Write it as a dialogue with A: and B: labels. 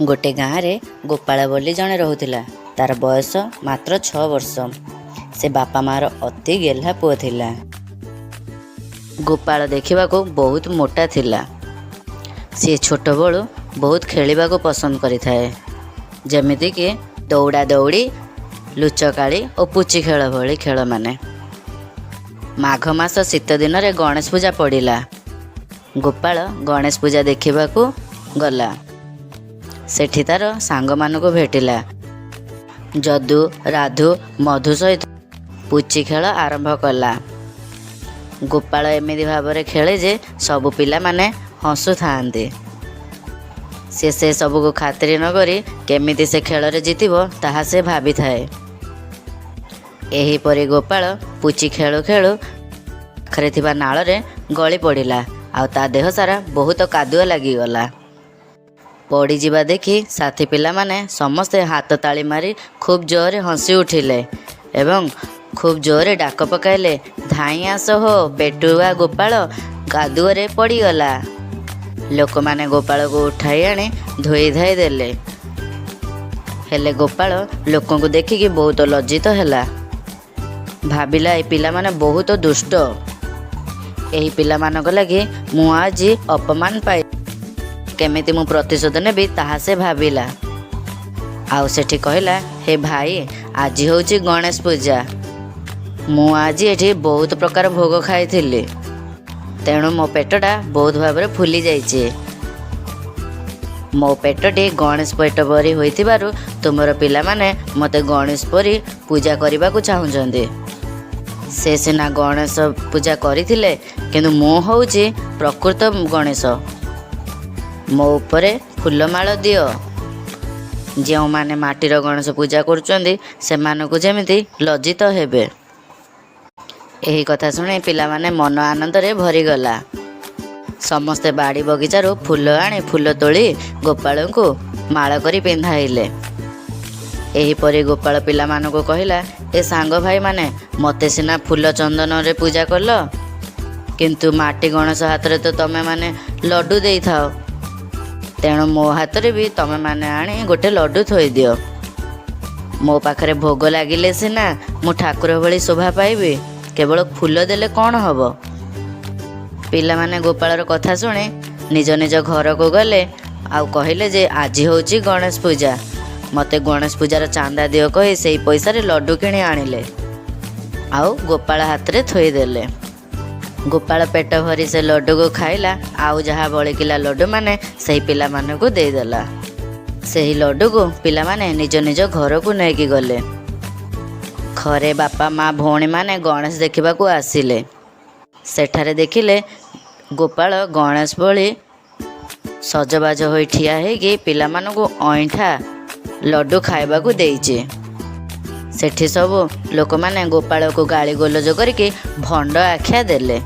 A: ଗୋଟେ ଗାଁରେ ଗୋପାଳ ବୋଲି ଜଣେ ରହୁଥିଲା। ତାର ବୟସ ମାତ୍ର 6 ବର୍ଷ। ସେ ବାପା ମାଆର ଅତି ଗେହ୍ଲା ପୁଅ ଥିଲା। ଗୋପାଳ ଦେଖିବାକୁ ବହୁତ ମୋଟା ଥିଲା। ସିଏ ଛୋଟବେଳୁ ବହୁତ ଖେଳିବାକୁ ପସନ୍ଦ କରିଥାଏ, ଯେମିତିକି ଦୌଡ଼ା ଦୌଡ଼ି, ଲୁଚକାଳି ଓ ପୁଚି ଖେଳ ଭଳି ଖେଳମାନେ। ମାଘ ମାସ ଶୀତ ଦିନରେ ଗଣେଶ ପୂଜା ପଡ଼ିଲା। ଗୋପାଳ ଗଣେଶ ପୂଜା ଦେଖିବାକୁ ଗଲା। ସେଠି ତାର ସାଙ୍ଗମାନଙ୍କୁ ଭେଟିଲା। ଯଦୁ, ରାଧୁ, ମଧୁ ସହିତ ପୁଚି ଖେଳ ଆରମ୍ଭ କଲା। ଗୋପାଳ ଏମିତି ଭାବରେ ଖେଳେ ଯେ ସବୁ ପିଲାମାନେ ହସୁଥାନ୍ତି। ସେ ସେସବୁକୁ ଖାତିରି ନକରି କେମିତି ସେ ଖେଳରେ ଜିତିବ, ତାହା ସେ ଭାବିଥାଏ। ଏହିପରି ଗୋପାଳ ପୁଚି ଖେଳୁ ଖେଳୁ ପାଖରେ ଥିବା ନାଳରେ ଗଳି ପଡ଼ିଲା ଆଉ ତା ଦେହ ସାରା ବହୁତ କାଦୁଅ ଲାଗିଗଲା। ପଡ଼ିଯିବା ଦେଖି ସାଥୀ ପିଲାମାନେ ସମସ୍ତେ ହାତ ତାଳି ମାରି ଖୁବ୍ ଜୋରରେ ହସି ଉଠିଲେ ଏବଂ ଖୁବ୍ ଜୋରରେ ଡାକ ପକାଇଲେ, "ଧାଇଁ ଆସ ହୋ, ପେଟୁଆ ଗୋପାଳ କାଦୁଅରେ ପଡ଼ିଗଲା।" ଲୋକମାନେ ଗୋପାଳକୁ ଉଠାଇ ଆଣି ଧୋଇ ଧାଇ ଦେଲେ। ହେଲେ ଗୋପାଳ ଲୋକଙ୍କୁ ଦେଖିକି ବହୁତ ଲଜ୍ଜିତ ହେଲା। ଭାବିଲା, ଏ ପିଲାମାନେ ବହୁତ ଦୁଷ୍ଟ। ଏହି ପିଲାମାନଙ୍କ ଲାଗି ମୁଁ ଆଜି ଅପମାନ ପାଇ କେମିତି ମୁଁ ପ୍ରତିଶୋଧ ନେବି, ତାହା ସେ ଭାବିଲା। ଆଉ ସେଠି କହିଲା, "ହେ ଭାଇ, ଆଜି ହେଉଛି ଗଣେଶ ପୂଜା। ମୁଁ ଆଜି ଏଠି ବହୁତ ପ୍ରକାର ଭୋଗ ଖାଇଥିଲି, ତେଣୁ ମୋ ପେଟଟା ବହୁତ ଭାବରେ ଫୁଲି ଯାଇଛି। ମୋ ପେଟଟି ଗଣେଶ ପେଟ ପରି ହୋଇଥିବାରୁ ତୁମର ପିଲାମାନେ ମୋତେ ଗଣେଶ ପରି ପୂଜା କରିବାକୁ ଚାହୁଁଛନ୍ତି। ସେ ସିନା ଗଣେଶ ପୂଜା କରିଥିଲେ, କିନ୍ତୁ ମୁଁ ହେଉଛି ପ୍ରକୃତ ଗଣେଶ। ମୋ ଉପରେ ଫୁଲମାଳ ଦିଅ। ଯେଉଁମାନେ ମାଟିର ଗଣେଶ ପୂଜା କରୁଛନ୍ତି, ସେମାନଙ୍କୁ ଯେମିତି ଲଜ୍ଜିତ ହେବେ।" ଏହି କଥା ଶୁଣି ପିଲାମାନେ ମନ ଆନନ୍ଦରେ ଭରିଗଲା। ସମସ୍ତେ ବାଡ଼ି ବଗିଚାରୁ ଫୁଲ ଆଣି, ଫୁଲ ତୋଳି ଗୋପାଳଙ୍କୁ ମାଳ କରି ପିନ୍ଧାଇଲେ। ଏହିପରି ଗୋପାଳ ପିଲାମାନଙ୍କୁ କହିଲା, "ଏ ସାଙ୍ଗ ଭାଇମାନେ, ମୋତେ ସିନା ଫୁଲ ଚନ୍ଦନରେ ପୂଜା କଲ, କିନ୍ତୁ ମାଟି ଗଣେଶ ହାତରେ ତ ତମେମାନେ ଲଡ଼ୁ ଦେଇଥାଅ। ତେଣୁ ମୋ ହାତରେ ବି ତମେମାନେ ଆଣି ଗୋଟେ ଲଡ଼ୁ ଥୋଇଦିଅ। ମୋ ପାଖରେ ଭୋଗ ଲାଗିଲେ ସିନା ମୁଁ ଠାକୁର ଭଳି ଶୋଭା ପାଇବି। କେବଳ ଫୁଲ ଦେଲେ କ'ଣ ହେବ?" ପିଲାମାନେ ଗୋପାଳର କଥା ଶୁଣି ନିଜ ନିଜ ଘରକୁ ଗଲେ ଆଉ କହିଲେ ଯେ ଆଜି ହେଉଛି ଗଣେଶ ପୂଜା, ମୋତେ ଗଣେଶ ପୂଜାର ଚାନ୍ଦା ଦିଅ କହି ସେଇ ପଇସାରେ ଲଡ଼ୁ କିଣି ଆଣିଲେ ଆଉ ଗୋପାଳ ହାତରେ ଥୋଇଦେଲେ। ଗୋପାଳ ପେଟ ଭରି ସେ ଲଡ଼ୁକୁ ଖାଇଲା ଆଉ ଯାହା ବଳିକିଲା ଲଡ଼ୁମାନେ ସେହି ପିଲାମାନଙ୍କୁ ଦେଇଦେଲା। ସେହି ଲଡ଼ୁକୁ ପିଲାମାନେ ନିଜ ନିଜ ଘରକୁ ନେଇକି ଗଲେ। ଘରେ ବାପା, ମା, ଭଉଣୀମାନେ ଗଣେଶ ଦେଖିବାକୁ ଆସିଲେ। ସେଠାରେ ଦେଖିଲେ ଗୋପାଳ ଗଣେଶ ଭଳି ସଜବାଜ ହୋଇ ଠିଆ ହେଇକି ପିଲାମାନଙ୍କୁ ଅଇଁଠା ଲଡ଼ୁ ଖାଇବାକୁ ଦେଇଛି। ସେଠି ସବୁ ଲୋକମାନେ ଗୋପାଳକୁ ଗାଳି ଗୁଲଜ କରିକି ଭଣ୍ଡ ଆଖ୍ୟା ଦେଲେ।